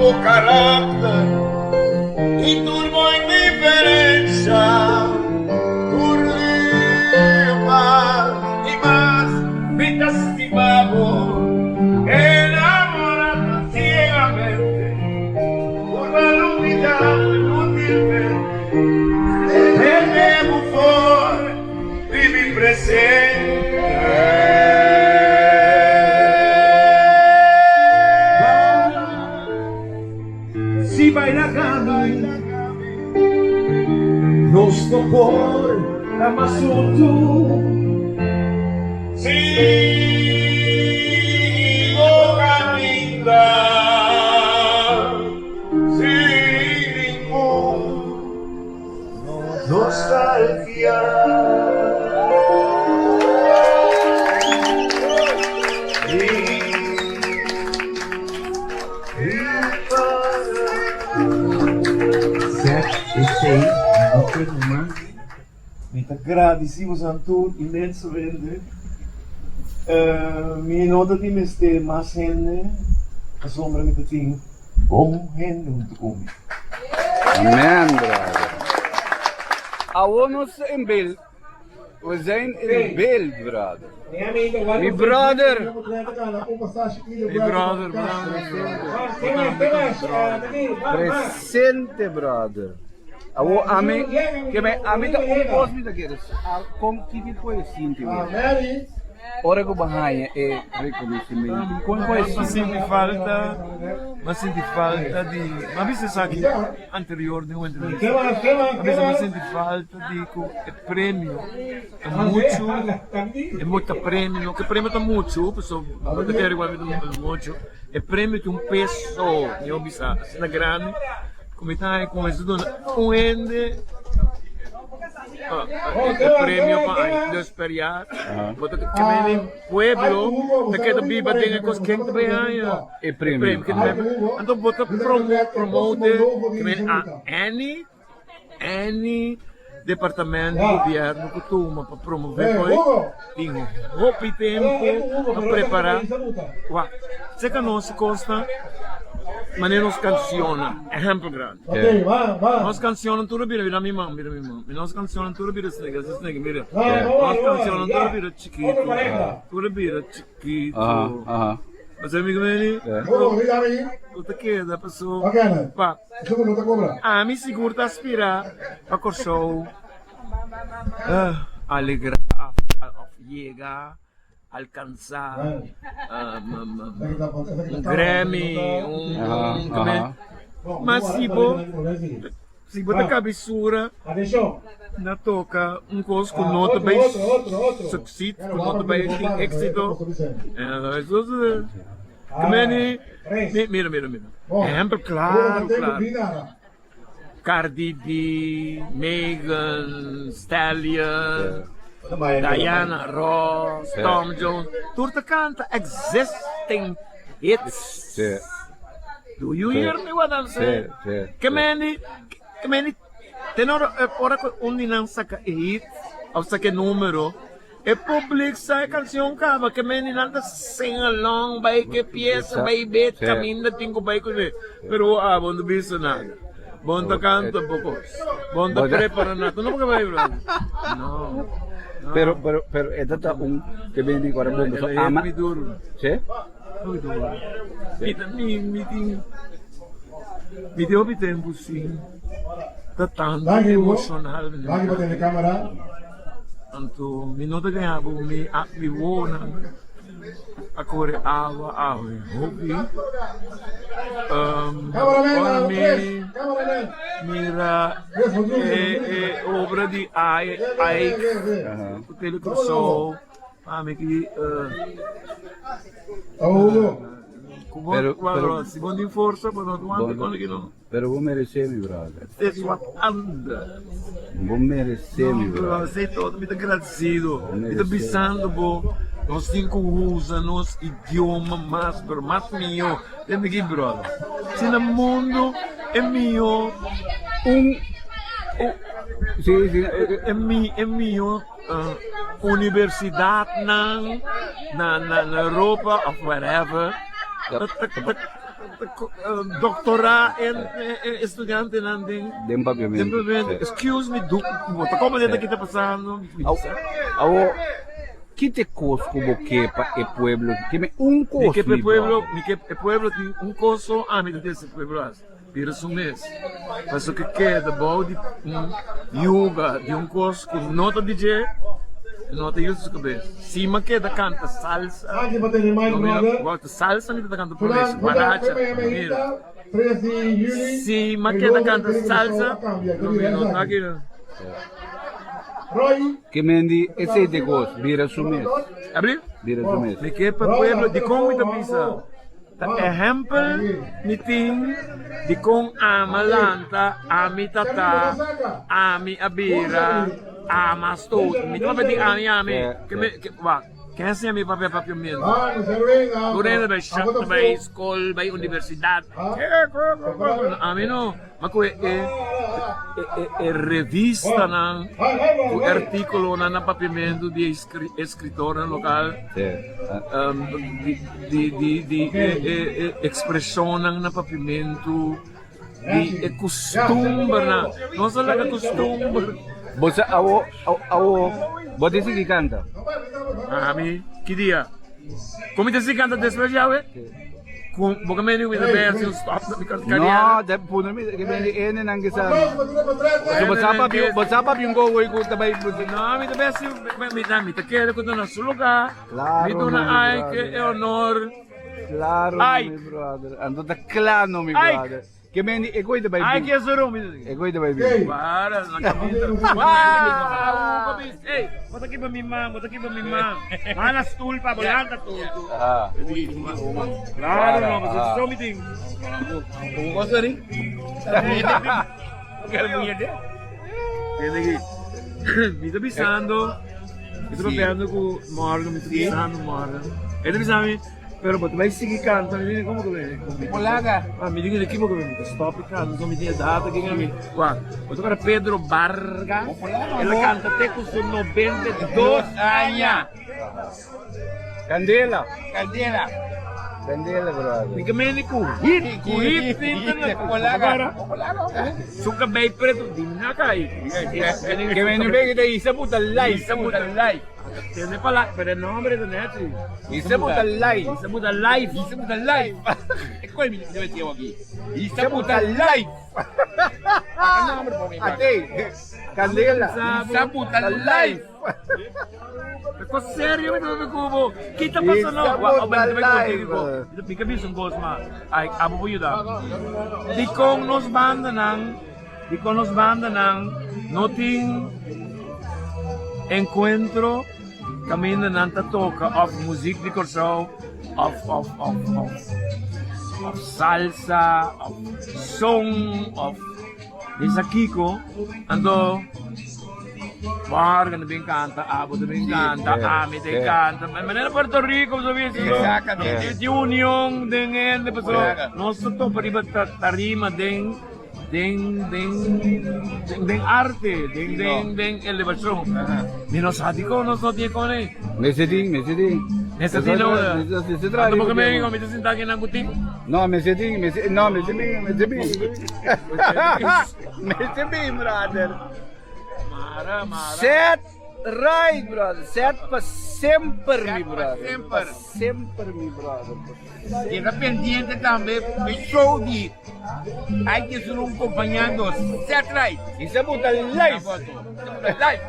bo karakter i tur bo indiferensha, tur dia mas i mas mi ta stima bo, enamora tan ciegamente, purba lubida bo inutilmente, perde bo for di mi presente. Si baila cami, nos no por ta mas huntu. Sigo caminda sin ningun nostalgia. Zet esei no ke numa. Mi ta gradisí boso tur inmensamente. Mi no ta tin mester mas hende pasobra mi ta tin bon hende huntu ku mi. Amen brother. Awo nos ta in beeld. We zijn in beeld brother. Mi brother. Mi brother, brother, brother. Presente brother. Awo ami ke me ami ta un kos mi ta kere sa kon kiko por e sinti wes ora ku bo haña e rekonosimentu kon por e Mi sinti falta, mi sinti falta di, mi a bisa esaki anterior den un entrevista, mi a bisa mi sinti falta di ku e premio ta muchu, e ta premio, no ku e premio ta muchu, pasobra bo ta kere igual mi ta muchu, e premio tin un peso, mi a bisa asina grandi. Ku mi ta haña ku esei duna un hende e premio pa aña dus per jaar. Bo ta kende den pueblo ta keda biba den e kos ken ta bay haña e premio. Anto bo ta promote a any any departamento di gobierno ku tuma pa promove koe tin hopi tempo pa prepara wak seka nos kosnan manera nos kanshonnan ehempel grandi nos kanshonnan tur a bira mira mi man mira mi man nos kanshonnan tur a bira snega snega mira nos kanshonnan tur a bira chikitu tur a bira chikitu. Pasobra mi kumeni ku ta keda paso pa ami sigur ta aspira pa Kòrsou alegrá òf yega alkansá un Grammy un ma si bo Si bo ta kabesura na toka un kos ku no ta bai succeed, ku no ta bai tin éxito, many, mira, mira, mira, ehempel klaro, klaro, Cardi B, Megan Stallion, Diana Ross, Tom Jones, tur ta kanta existing hits. Do you hear me what I'm saying? Ke meni, ke meni, ten ora, ora ku un di nan saka e hit of saka e numero, e publik sa e kanshon kaba, ke meni nan ta sing along bai ke piesa, bai bet kaminda tin ku bai kuné. Pero abo no bisa nada. Bo no ta kanta bo kos. Bo no ta prepara nada. No por bai brother. No. Pero, pero, pero e ta ta un ke bini ku ora bo ama. Sí? Mi ta mi mi tin mi tin hopi tempu sin ta tantu emoshonal anto mi no ta gaña bo mi mi wowonan a kore awa awe hopi ora mi mira e e obra di Ike ku Tele Kòrsou. Ami ki Pero, pero, si bo tin forsa bo no wanta con ki no. Pero bo merece mi brother. Es wat anda. Bo merece mi brother. Esei todo mi ta gradecido. Mi ta bisando bo nos tin cu usa nos idioma mas pero mas miyo den ki brother. Si na mundo e miyo un si si e mi e miyo. Universidatnan na na Europa of wherever. Doctora en estudiantenan den Den papiamento. Den papiamento. Excuse me, du, bo ta comprende ki ta pasando? Awo, ki ta e kos ku bo ke pa e pueblo? Ke mi un kos Mi ke pa e mi pueblo, brother. mi ke e pueblo tin un kos so ami ta dese pueblo hasi, bira su mes. Pasobra ke keda bou di un yuga di un kos ku no ta di dje, no ta yuda su kabes. Si mi a keda kanta salsa, no mi no. Salsa mi ta kanta prome su guaracha mira si mi a keda kanta salsa lo mi no ta aki no. Ke mendi esei te kos bira su mes. Abri? Bira su mes. Mi ke pa pueblo dikon mi ta bisa ta ehempel mi tin dikon ama lanta ami ta ta ami a bira ama stoot mi ta papia di ami ami ke mi wak. Ken siña mi papia papiamentu? Tur hende bai shop, ta bai skol, bai universidat. Ami no. Ma ku e e revistanan ku e artíkulonan na papiamentu di e eskritornan lokal, di di e ekspreshonnan na papiamentu, di e kustumbernan. Nos a laga kustumber. Bo sa awo awo bo ta sigui kanta? Ami ki dia? Kon mi ta sigui kanta despues yawe? Ku bo ka meni ku mi ta bay hasi un stop na mi kariera? No, de puna mi ke meni ene nan ke sa. So bo sa papia bo sa papia un gogo ku ta bay. No, mi ta bay hasi mi ta mi ta kere ku ta na su lugar. Claro, Mi duna mi Ike e honor. Claro Ike. mi brother. Anto ta cla no mi Ike. brother. Ke meni e koi ta bai Ike bin. e su mi. E koi ta bai bin. Para, na camisa. Ey, bota aqui pa mi man, bota aqui pa mi man. Mala stoel pa bolanta tu. Ah. Claro, no, mas so mi tin. Como cosa ri? Tende aquí. Mi ta bisando, mi ta papiando cu Morgan, mi ta bisando Morgan. E ta bisa mi, pero bo ta bai sigui canta. Mi di, como cu mi? Polaga. Ah, mi di, kico cu mi ta stop canta, so mi tin edad aki mi. Wak, bo ta para Pedro Vargas, el a canta te cu su 92 aña. Candela. Candela. Candela, brother. Mi ke meni ku hit, ku hit Polaga. Su cabei preto di naka aí. Ke meni begi ta isa puta live. Isa puta live. Tiene pala, pero el nombre de Netflix. Isa puta live. Isa puta live. Isa puta live. Cuál mi debe ser aquí? Isa puta live. Ate, candela. Isa puta live. Ko serio mi ta kubo. Kita pasa no. Wa o ben ben Mi ka bisa un kos ma. Ai abo por yuda. Dikon nos bandanan, dikon nos bandanan no tin enkuentro kaminda nan ta toka of muzik di Kòrsou of of of of of salsa of son of Bisa kiko, anto Morgan ta bin canta, abo ta bin canta, ami ta canta. Manera Puerto Rico so bisa so. Exactamente. Di union den hende paso nos ta topa riba tarima den den den den arte, den den den elevacion. Mi no sa dikon nos no tin kon ei. Mester tin, mester tin. Mester tin no. Anto bo ke mi mi ta sinta aki nan ku tin? No, mester tin, mester, no, mester bin, mester bin. Mester bin, brother. Mara, mara. Set right, brother. Set pa semper, mi brother. Semper. Pa semper, mi brother. Keda pendiente tambe p'e show di Ike Jesurun compañando Set Right. Y se buta live. Live.